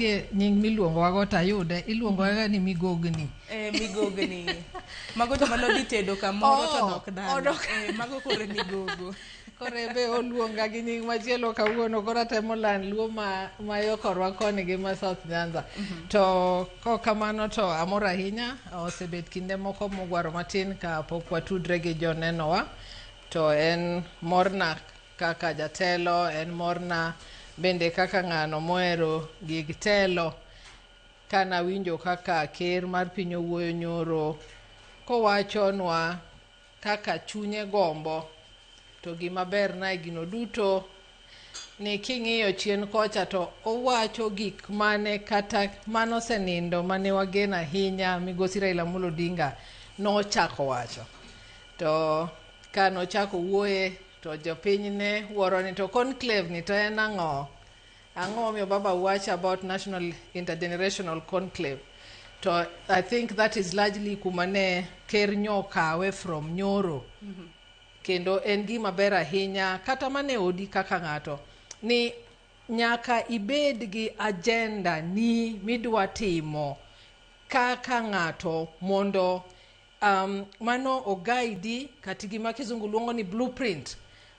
Nying miluongowago to ayude, iluongowaga ni migogni. Eh, migogni. Mago joma nodhi tedo kamoro to Oh, odok dala. odok. Eh, mago koro e migogo. Koro ebe oluonga gi nying machielo kawuono, koro atemo land luo ma yo korwa koni gi ma South Nyanza. To kok kamano to amor ahinya, osebet kinde moko mogwaro matin ka pok watudre gi jonenowa. To en morna kaka jatelo, en morna bende kaka ng'ano mohero gig telo. Kanawinjo kaka ker mar piny owuoyo nyoro kowachonwa kaka chunye gombo, to gima berna e gino duto ni king'iyo chien kocha to owacho gik mane kata manosenindo mane wageno ahinya migosi Raila Amolo Odinga nochako wacho. To ka nochako wuoye to jopiny ne wuoro ni to conclave ni to en ang'o? Ang'o momiyo baba wacho about National Intergenerational Conclave? To I think that is largely kuma ne ker nyokawe from nyoro. Kendo en gima ber ahinya kata mana e odi kaka ng'ato ni nyaka ibed gi agenda ni midwa timo kaka ng'ato mondo mano oguide kata gima kizungu luongo ni blueprint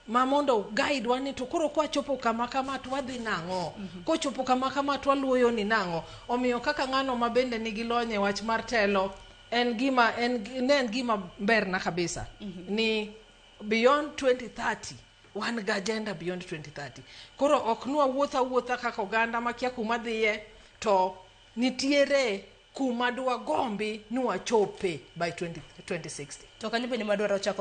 ma mondo guide wa ni to koro kwachopo kama kama to wadhi nang'o, kochopo kama kama to waluwo ni nang'o. Omiyo kaka ng'ano ma bende nigi lony e wach mar telo, en gima en ne en gima berna kabisa ni beyond 2030 wan gi agenda. Beyond 2030 koro ok nwawuoth awuotha kaka oganda makia kuma dhiye, to nitiere kuma dwagombi ni wachope by 20, 2060. To kanyo bende madwaro chako.